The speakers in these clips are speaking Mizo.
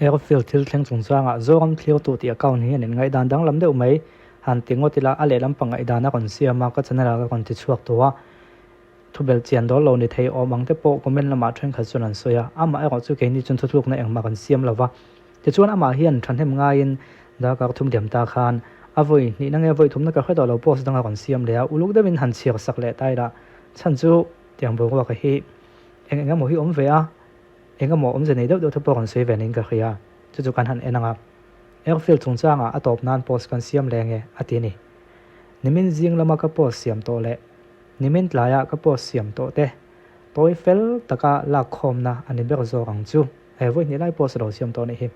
Airfield thil thleng chungchangah Zoram Thlirtu tih account hi an inngaihdan danglam deuh mai. Han ti ngawt ila a lehlam pangngaihdan a rawn siam a, ka channel ah ka rawn ti chhuak tawh a. Thubelh chian dawl lo ni thei awm ang te pawh comment lamah thenkhat chuan an sawi a, amah erawh chu keini chuan thutlukna engmah kan siam lo va. Tichuan amah hian thahnem ngaiin darkar thum diam ta khan a vawi hnihna nge vawi thumna ka hre tawh lo post danga rawn siam leh a, uluk deuhin han chhiar sak leh ta ila chhan chu tiang boruaka hi eng eng emaw hi awm ve a, eng emaw awmze nei deuh deuh te pawh rawn sawi ve niin ka hria, chu chu kan han en ang a. Airfield chungchangah a tawp nan post kan siam leh nge a ti a ni. Nimin zing lama ka post siam tawh leh nimin tlaiah ka post siam tawh te tawi fel taka lak khawmna a ni ber zawk ang chu. He vawi hnih lai post a lo siam tawh a nih hi.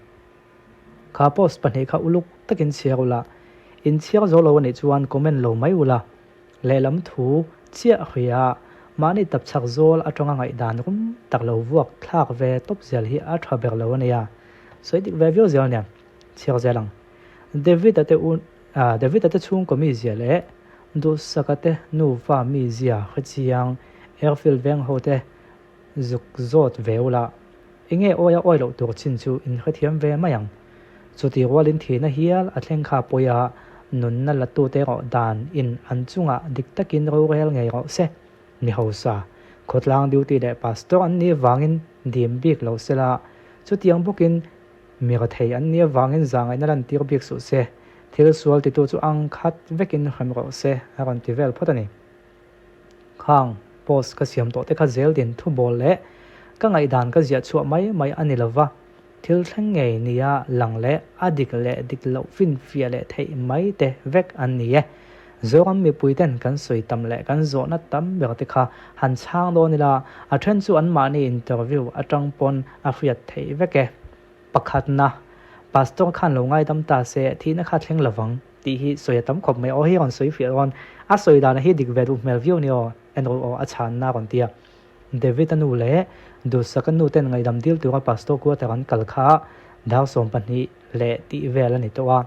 Kha post pahnih kha uluk takin chhiar ula, in chhiar zo lo a nih chuan comment lo mai ula, lehlam thu chiah hria mahni tapchhak zawl atanga ngaihdan rum tak lo vuak thlak ve tawp zel hi a tha ber lo a nia. Sawi dik ve viau zel a nia. Chhiar zel ang. David-a te u David-a te chhungkaw mizia leh Duhsaka te nufa mizia hrechiang Airfield veng ho te Zuk zawt ve ula, enge awi a awi loh tur chin chu in hrethiam ve mai ang. Chuti rualin thihna hial a thleng kha pawi a, nunna latute erawh dan in an chungah dik takin rorel ngei rawh se. Mi hausa, khawtlang duty leh pastor an nih avangin dim bik lo sela, chutiang bawkin mi rethei an nih avangin zahngaihna lantir bik suh se, thil sual titu chu ang khat vekin hrem rawh se a rawn ti vel phawt a ni. Khang post ka siam tawh te kha zel din thu bawl leh ka ngaihdan ka ziah chhuah mai mai a ni lova, thil thleng ngei nia lang leh a dik leh dik loh finfiah leh theih mai te vek an ni e. Zoram mipui ten kan sawi tam leh kan zawhna tam ber te kha han chhang dawn ila, a then chu anmahni interview atang pawn a hriat theih vek e. Pakhatna, Pastor khan lo ngaidam ta se thihna kha thleng lovang. Tih hi sawi a tam khawp mai aw hi rawn sawi fiah rawn a sawi dan hi dik ve duh hmel viau ni aw en rawh aw a chhanna a rawn ti a David a nu leh Duhsaka nu ten ngaihdam dil tura pastor quarter an kal kha dar 12 leh tih vel a ni tawh a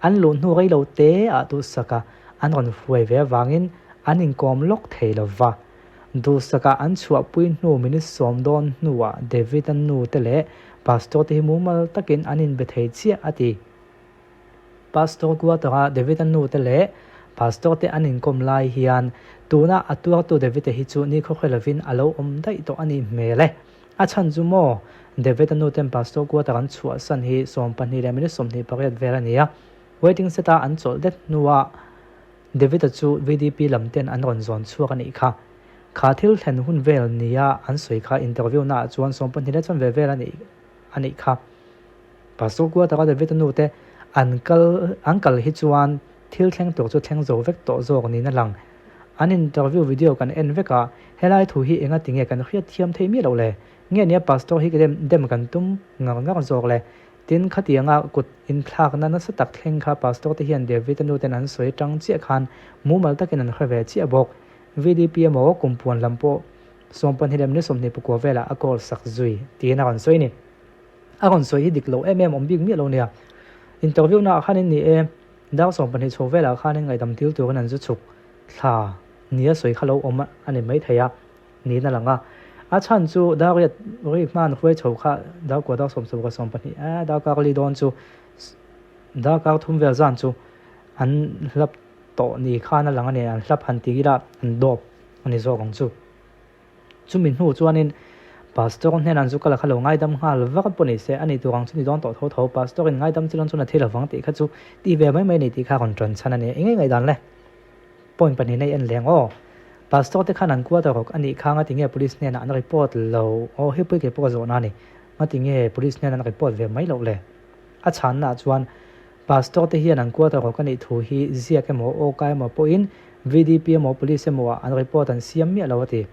an luh hnu rei lo te ah Duhsaka an rawn hruai ve avangin an inkawm lawk thei lo va Duhsaka an chhuahpui hnu minute sawm dawn hnuah David a nu te leh pastor te hi mumal takin an inbe thei chiah a ti. Pastor Quarter-a David-a nute leh Pastor te an inkawm lai hian tuna a tuartu David-a hi chu nikhawkhawi lovin a lo awm daih tawh a nih hmel e. A chhan chu maw? David-a nuten Pastor Quarter an chhuahsan hi 12 leh minute 28 vel a ni a. Waiting set-a an chawlh det hnuah David-a chu VDP lam ten an rawn zawn chhuak a nih kha. Kha thil thlen hun vel nia an sawi kha interview-naah chuan 12 leh chuan ve vel a nih kha. Pastor Quarter-a David-a nute an kal an kal hi chuan thil thleng tur chu thleng zo vek tawh zawk niin a lang. An interview video kan en vek a, helai thu hi enga tinge kan hriat thiam theih miah loh le? Nge nia Pastor hi dem dem kan tum ngar ngar zawk le? Tin, khatianga kut inthlakna nasa tak thleng kha Pastor te hian David-a nuten an sawi tang chiah khan mumal takin an hre ve chiah bawk. VDP emaw kumpuan lam pawh 12 leh minute 24 velah a call sak zui tiin a rawn sawi a ni. A rawn sawi hi dik lo em em awm bik miah lo nia. Interview naah khanin ni e, dar 12 chho velah khanin ngaihdam dil turin an zu chhuk thla nia sawi kha lo awm a ni maithei a, niin a lang a. A chhan chu dar riat rik hman hruai chho kha dar kua dar sawm sawm 12 e dar kar li dawn chu dar kar thum vel zan chu an hlap tawh ni khan a lang a ni, an hlap han ti ila an dawp a ni zawk ang chu. Chumi hnu chuanin Pastor hnenah an zu kal a kha lo ngaidam nghal vak pawh ni se, a nih tur ang chu ni dawn tawh tho tho, Pastor in ngaidam chu lan chuan a thil avang tih kha chu ti ve mai mai a ni tih kha a rawn tan chhan a ni. Eng nge ngaihdan le? Point pahnih nei en leng aw. Pastor te khan an kuat a rawk a nih kha ngati nge police hnenah an report lo aw hei pui kei pawh ka zawhna a ni. Ngati nge police hnenah an report ve mai loh le? A chhanna ah chuan Pastor te hian an kuat a rawk a nih thu hi ziak emaw aw ka emaw pawhin VDP emaw Police emaw ah an report an siam miah lo a ti.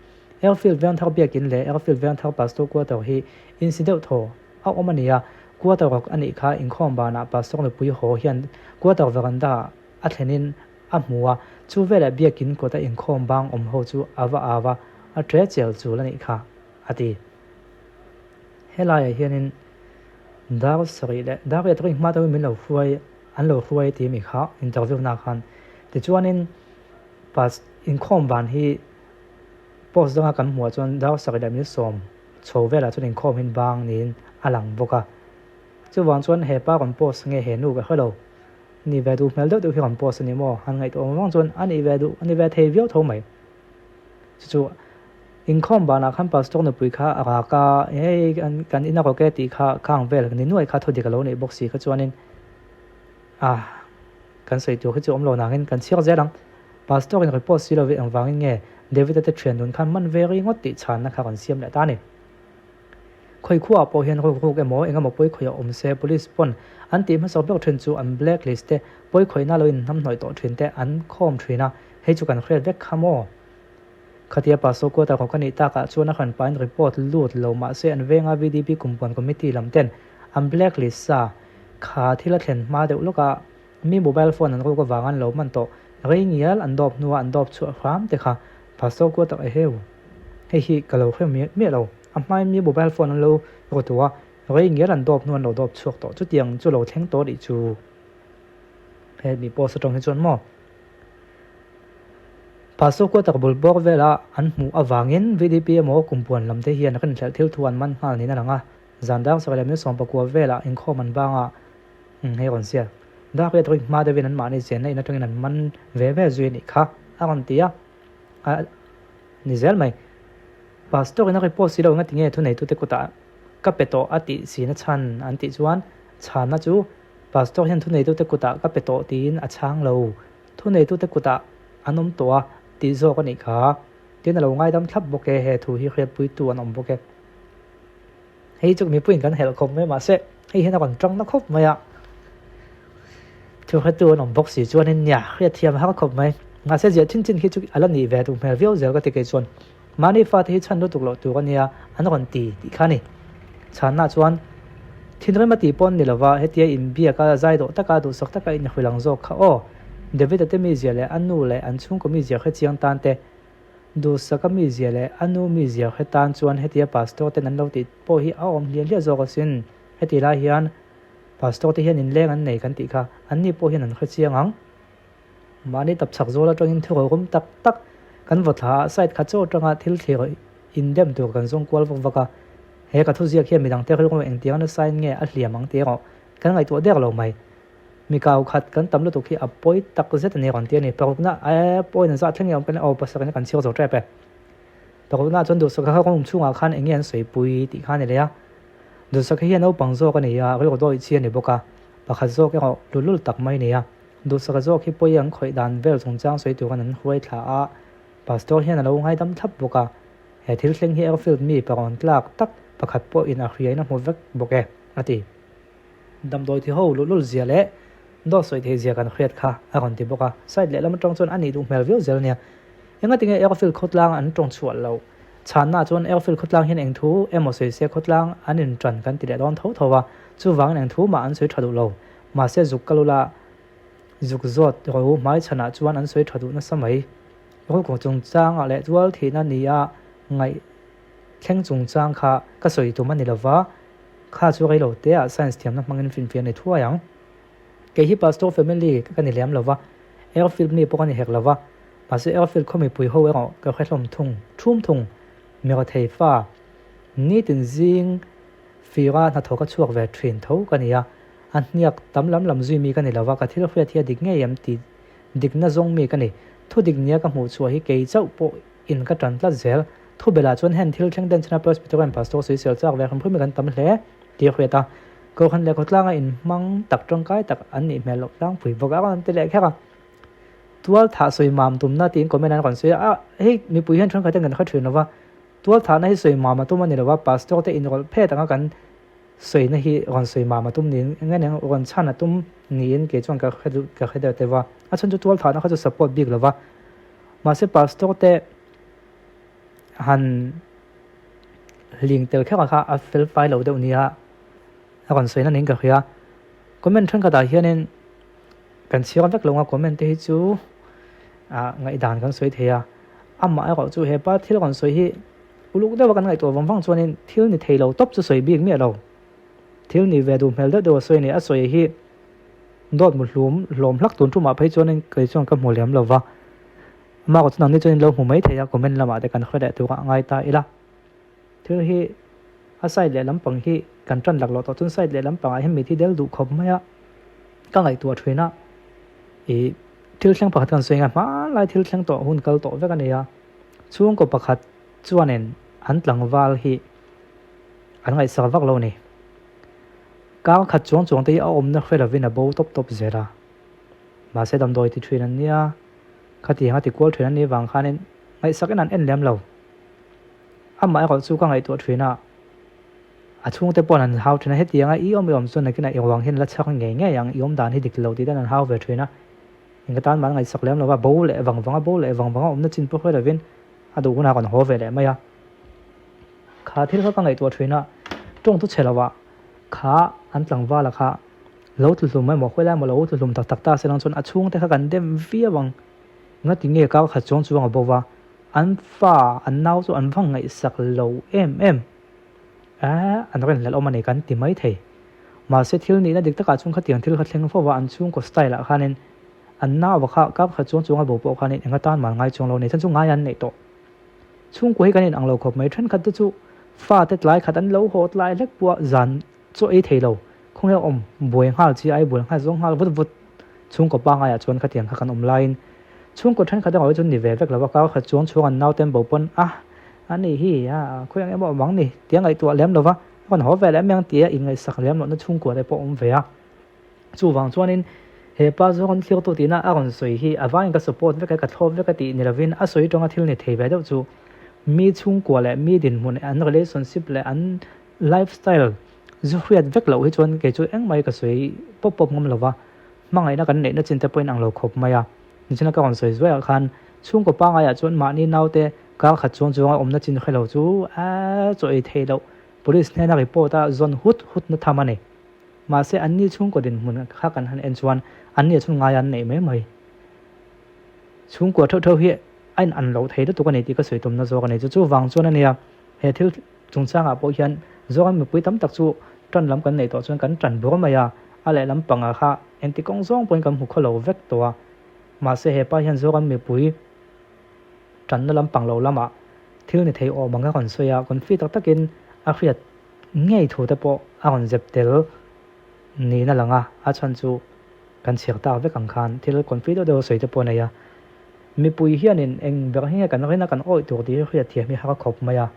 Airfield Vengthar Biakin leh Airfield Vengthar Pastor Quarter hi insi deuh thaw a awm a ni a, quarter rawk a nih kha inkhawm banah Pastor nupui haw hian quarter veranda ah a thlenin a hmu a, chu veleh Biakin kawta inkhawm bang awm ho chu a va au a, a tre chel chul a nih kha a ti. Helaiah hianin dar sarih leh dar riat ring hma deuhin min lo hruai an lo hruai tih mi kha interview na khan tichuanin pas inkhawm van hi post danga kan hmuh ah chuan dar sarih leh minute sawm chho velah chuan inkhawm hin bang niin a lang bawk a. Chuvang chuan he pa rawn post nge he nu ka hre lo. Ni ve duh hmel deuh deuh hi rawn post a ni maw? Han ngaihtuah awm vang chuan a nih ve duh a ni ve thei viau tho mai. Chu chu inkhawm banah khan pastor nupui kha a rak a, hei kan in a rawk e tih kha khang vel ni nuai kha thudik a lo neih bawk si kha chuanin ah kan sawi tur hi chu awm lo nangin kan chhiar zel ang. Pastor in report si lo ve engvangin nge David-a te thian nun khan man ve ringawt tih chhanna kha rawn siam leh ta a ni. Khawi khuaah pawh hian ruk ruk emaw eng emaw pawi khawih a awm se police pawn an tih hmasa ber thin chu an black list te pawi khawihna lo inhnamhnawih tawh thin te an khawm thin a, hei chu kan hriat vek kha maw? Khatia Pastor Quarter rawk a nih takah chuan a hran pahin report lut lo mahse an venga VDP kumpuan committee lam ten an black list sa kha thil a thlen hma deuh lawk a mi mobile phone an ruk avang an lo man tawh rei ngial an dawp hnua an dawp chhuah hram te kha Pastor Quarter eheu hei hi ka lo hre miah miah lo. A hmain mi mobile phone an lo rawt a, rei ngial an dawp hnu an lo dawp chhuak tawh. Chutiang chu lo thleng tawh nih chu he mi post atang hi chuan maw. Pastor quarter bul bawr vela an hmuh avangin VDP emaw kumpuan lam te hian rinhlelh thil thu an man nghal niin a lang a. Zan dar sarih leh minute 19 velah inkhawm an bang a, hei rawn ziak. Dar riat ring hma deuhin anmahni chenna in atangin an man ve ve zui a nih kha a rawn ti a. A ni zel mai. Pastor in a report si lo engati nge thuneitute kutah ka pe tawh a tih si na chhan an tih chuan chhanna chu Pastor hian thuneitute kutah ka pe tawh tiin a chhang lo. Thuneitute kutah an awm tawh a tih zawk a nih kha. Tin a lo ngaidam thlap bawk e, he thu hi hriatpuitu an awm bawk e. Hei chu mipuiin kan helh khawp mai mahse hei hian a rawn tang na khawp mai a. Thu hretu an awm bawk si chuanin nia hriatthiam har khawp mai. Mahse ziah chin chin khi chu a la nih ve duh hmel viau zel ka ti kei chuan. Mahni fate hi chhan lutuk loh tur a nia an rawn ti tih kha a ni. Chhanna chuan thinrim a tih pawn ni lova hetia inbiak a zai dawh taka duhsak taka inhrilh ang zawk kha aw. David-a te mizia leh a nu leh an chhungkaw mizia hrechiang tan te Duhsaka mizia leh a nu mizia hre tan chuan hetia pastor ten an lo tih pawh hi a awm hliah hliah zawk asin. Heti lai hian pastor te hian inleng an nei kan tih kha anni pawh hian an hre chiang ang. Mahni tapchhak zawl atangin thu rawrum tak tak kan vaw thla a, side khat chaw atanga thil thlir indem tur kan zawng kual vak vak a. He ka thuziak hian midangte rilru engtiang nasa in nge a hliam ang tih erawh kan ngaihtuah der lo mai. Mi kau khat kan tam lutuk hi a pawi tak zet a ni rawn ti a ni. Parukna e pawhin an zah thleng nge awm kan aw pasarih na kan chhiar zo tep e. Parukna chuan duhsak kha room chhungah khan eng nge an sawipui tih kha a ni leh a. Duhsak hi a naupang zawk a ni a, rilru dawih chi a ni bawk a. Pakhat zawk erawh lulul tak mai a ni a. Duhsaka zawk hi pawi an khawih dan vel chungchang sawi turin an hruai thla a. Pastor hian a lo ngaidam thlap bawk a. He thil thleng hi airfield mi parawn tlak tak pakhat pawhin a hriain a hmu vek bawk e, a ti. Damdawi thi ho luhlul zia leh dawt sawi theih zia kan hriat kha a rawn ti bawk a, side lehlam atang chuan a nih duh hmel viau zel ania. Engati nge Airfield khawtlang an tawng chhuah loh? Chhanna chuan Airfield khawtlang hian eng thu emaw sawi se khawtlang an intan kan ti leh dawn tho tho a, chuvangin eng thu mah an sawi tha duh lo. Mahse zuk kal ula zuk zawt rawh u hmai chhanah chuan an sawi tha duh nasa mai. Rukru chungchangah leh tual thihna nia ngaih thleng chungchang kha ka sawi tum a ni lova, Kha chu rei lo te ah science thiamna hmangin finfiah a ni thuai ang. Kei hi pastor family ka ni lem lova, airfield mi pawh ka ni hek lova, mahse airfield khaw mipui ho erawh ka hre hlawm thung thum thung. Mi rathei fa, nitin zing fira hnathawk a chhuak ve thin tho ka ni a, a hniak tam lam lam zui mi ka ni lova, ka thil hriat hi a dik ngei em tih dikna zawng mi ka ni. Thudik nia ka hmuh chhuah hi kei chauh pawh in ka tan tlat zel. Thu belah chuan hen thil thleng den chhana Presbyterian Pastor sawisel chak ve hrim hrim hi kan tam hle tih a hriat a. Kohhran leh khawtlanga inhmang tak tangkai tak an nih hmel loh tlangpui bawk a rawn ti leh kher a. Tual thah sawi mam tumna tiin comment an rawn sawi a, hei mipui hian thenkhat hian kan hre thin lova, tual thahna hi sawi mam a tum a ni lova, Pastor te inrawlh phet anga kan sawina hi rawn sawi mam a tum niin eng eng rawn chhan a tum niin kei chuan ka hre duh ka hre deuh teuh a, a chhan chu tual thahna kha chu support bik lova, mahse Pastor te han hling tel kher kha a fel fai lo deuh nia a rawn sawi na niin ka hria. Comment thenkhatah hianin kan chhiar vek lo ang a comment te hi chu ah ngaihdan kan sawi thei a, amah erawh chu hepa thil rawn sawi hi uluk deuha kan ngaihtuah vang vang chuanin thil ni thei lo tawp chu sawi bik miah lo. Thil ni ve duh hmel deuh deuh a sawi a ni, a sawi hi dawt mu hlum hlawm hlak tun tumah phei chuanin kei chuan ka hmu lem lo va. Amah erawh chu nangni chuan in lo hmu mai thei a, comment lamah te kan hre leh tur ah ngai ta ila. Thil hi. A side leh lampang hi kan tan laklawh tawh chuan side leh lampangah hian mit hi del duh khawp mai a, ka ngaihtuah thin a, ih thil thleng pakhat kan sawi ang a, hmanlai thil thleng tawh hun kal tawh vek a ni a, chhungkaw pakhat chuanin an tlangval hi an ngaihsak vak lo a ni. Kang khat chuang chuang te hi a awmna hre lovin a bo tawp tawp zel a, mahse damdawi ti thin an nia, khatiang a ti kual thin an nih vang khanin ngaihsakin an en lem lo. Amah erawh chu ka ngaihtuah thin a, a chhungte paw'n an hau thin a, hetianga i awm i awm chuan nakinah i ruang hian la chhak ngei ngei ang, i awm dan hi dik lo tih dan an hau ve thin a, engka tan mah an ngaihsak lem lo va, bo leh vang vang a, bo leh vang vang a awmna chin pawh hre lovin a duh hunah kan haw ve leh mai a. Kha thil kha ka ngaihtuah thin a, tawng chu chhe lovah kha an tlangvala kha lo tluhlum emaw khawilai emaw lo tluhlum tak tak ta se lang chuan a chhungte kha kan dem viau ang, engati nge kar khat chuang chuang a bo va, An fa, an nau chu an va ngaihsak lo em em. Ehh, an rinhlelh awm a ni kan ti mai thei. Mahse thil nihna dik takah chuan khatiang thil kha thleng fo va, an chhungkaw style ah khanin an nau kha kap khat chuang chuang a bo pawh khanin eng atan mah ngai chuang lo nei chhan chu ngai an neih tawh. Chhungkua hi kan inang lo khawp mai, thenkhat te chu fa te tlai khat an lo haw tlai hlek pawh a zan Chaw ei thei lo, khawnge awm buai nghal chi ai buai nghal zawng nghal vut vut. Chhungkaw pangaiah chuan khatiang kha kan awm laiin chhungkaw thenkhat erawh hi chuan ni ve vek lo a, kar khat chuang chhung an nauten bo pawn a, a ni hi a khawi ang emaw awm ang ni tia ngaihtuah lem lo va, a rawn haw ve leh mai ang tia inngaihsak lem lohna chhungkua te pawh awm ve a. Chuvang chuanin he pa zawng an thlir tu tihna a rawn sawi hi a vangin ka support vek a, ka thlawp vek a tih ni lovin a sawi tawnga thil ni thei ve deuh chu mi chhungkua leh mi dinhmun an relationship leh an Life style zu hriat vek loh hi chuan kei chu engmah hi ka sawi pawp pawp ngam lo va, hmangaihna kan neihna chin te pawhin ang lo khawp mai a. Nichina ka rawn sawi zuaiah khan chhungkaw pangaiah chuan mahni naute kar khat chuang chuanga awmna chin hre lo chu a chaw ei theih loh police hnena report a zawn hut hut na tham a ni. Mahse anni chhungkaw dinhmun kha kan han en chuan anni a chhun ngai an neih mai mai. Chhungkua theuh theuh hi a in an loh thei lutuk a ni tih ka sawi tumna zawk a ni. Chu chuvang chuan a nia he thil Chungchangah pawh hian Zoram mipui tam tak chu tan lam kan neih tawh chuan kan tan bur mai a, a lehlam pangah kha engti kawng zawng pawhin kan hmu khaw lo vek tawh a. Mahse hepa hian Zoram mipui tanna lampang lo lamah thil ni thei awm ang a rawn sawi a, confi tak takin a hriat ngei thu te pawh a rawn zep tel niin a lang a, a chhan chu kan chhiar tak vek ang khan thil confi deuh deuh a sawi te pawh a nei a. Mipui hianin eng ber hi nge kan rin a kan awih tur tih hi hriatthiam hi har khawp mai a.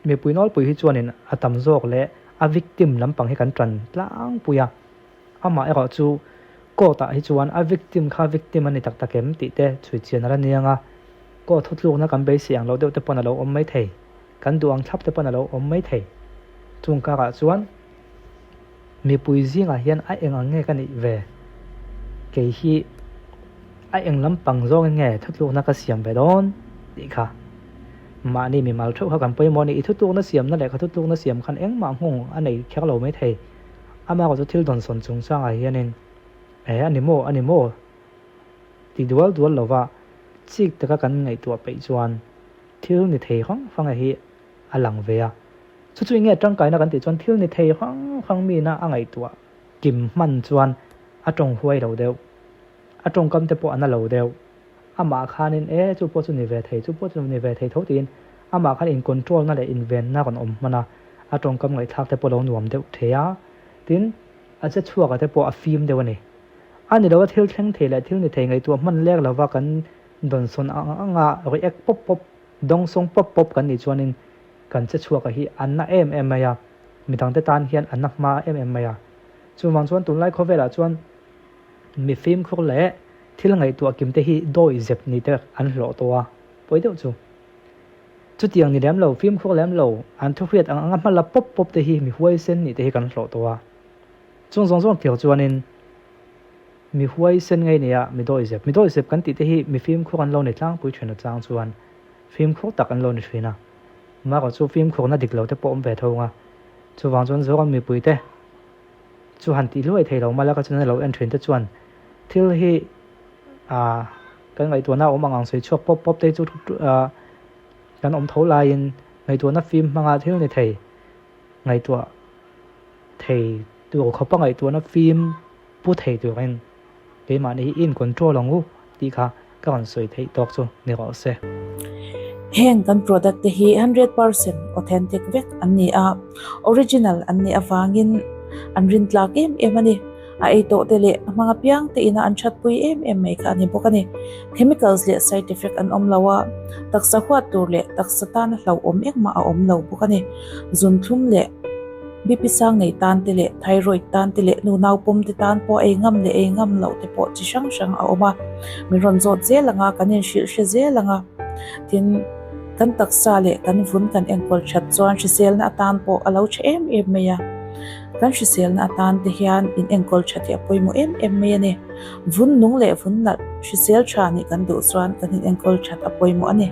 Mipui nawlpui hi chuanin a tam zawk leh a victim lampang hi kan tan tlangpui a, amah erawh chu court ah hi chuan a victim kha victim a ni tak tak em tih te chhui chian a la niang a, court thutlukna kan beisei ang loh deuh te pawn a lo awm mai thei, kan duh ang thlap te pawn a lo awm mai thei. Chung karah chuan mipui zingah hian a eng ang nge ka nih ve? Kei hi a eng lampang zawngin nge thutlukna ka siam ve dawn tih kha. Mahni mimal theuh kha kan pawimawh a ni. I thutlukna siamna leh ka thutlukna siam khan engmah nghawng a nei kher lo mai thei. Amaherawhchu thil dawnsawn chungchangah hianin eh a ni maw, a ni maw ti dual dual lova chik taka kan ngaihtuah peih chuan thil ni thei hrang hrang hi a lang ve a. Chu chu enge tangkaina kan tih chuan thil ni thei hrang hrang mina a ngaihtuah kim hman chuan a tawng huai lo deuh, a tawngkam te pawh a na lo deuh. Amah khanin e chu pawh chu ni ve thei, chu pawh chu ni ve thei tho tiin amah khan in control na leh invenna rawn awm hman a, a tawngkam ngaihthlak te pawh lo nuam deuh thei a, tin a che chhuak a te pawh a fim deuh a ni. A ni lo a thil thleng thei leh thil ni thei ngaihtuah hman lek lova kan dawnsawn ang ang a react pawp pawp, dawngsawng pawp pawp kan nih chuanin kan che chhuak a hi a na em em mai a, midangte tan hian a na hma em em mai a. Chuvang chuan tunlai khawvelah chuan Mi fimkhur leh thil ngaihtuah kim te hi dawi zep ni te an hlawh tawh a, pawi deuh chu. Chutiang ni lem lo, fimkhur lem lo, an thuhriat ang anga hma la pawp pawp te hi mi huaisen nih te hi kan hlawh tawh a. Chung zawng zawng thlir chuanin mi huaisen ngei nia mi dawi zep, mi dawi zep kan tih te hi mi fimkhur an lo ni tlangpui thin a chang chuan fimkhur tak an lo ni thin a. Marawh chu fimkhurna dik lo te pawh awm ve tho ang a. Chuvang chuan Zoram mipui te Chu han tih hluai thei lo mah la ka chuan a lo en thin te chuan thil hi ah kan ngaihtuahna awm ang ang sawi chhuak pawp pawp te chu ah kan awm tho laiin ngaihtuahna fim hmanga thil ni thei ngaihtuah thei tur khawpa ngaihtuahna fim pu thei turin keimahni hi in control ang u tih kha ka rawn sawi theih tawk chu ni rawh se. Heng kan product te hi 100% authentic vek an ni a, original an nih avangin an rintlak em em a ni. A ei tawh te leh a hmang apiang te ina an thatpui em em mai kha a ni bawk a ni. Chemicals leh side effect an awm lo a, taksa huat tur leh taksa tana hlauhawm engmah a awm lo bawk a ni. Zunthlum leh BP sang nei tan te leh thyroid tan te leh nu naupawm te tan pawh ei ngam leh ei ngam loh te pawh chi hrang hrang a awm a. Min rawn zawt zel ang a, kan inhrilh hre zel ang a. Tin, kan taksa leh kan vun kan enkawl that chuan hriselna atan pawh a lo tha em em mai a. Kan hriselna atan te hian in enkawl that hi a pawimawh em em mai a ni. Vun nung leh vun nalh hrisel tha nih kan duh chuan kan in enkawl that a pawimawh a ni.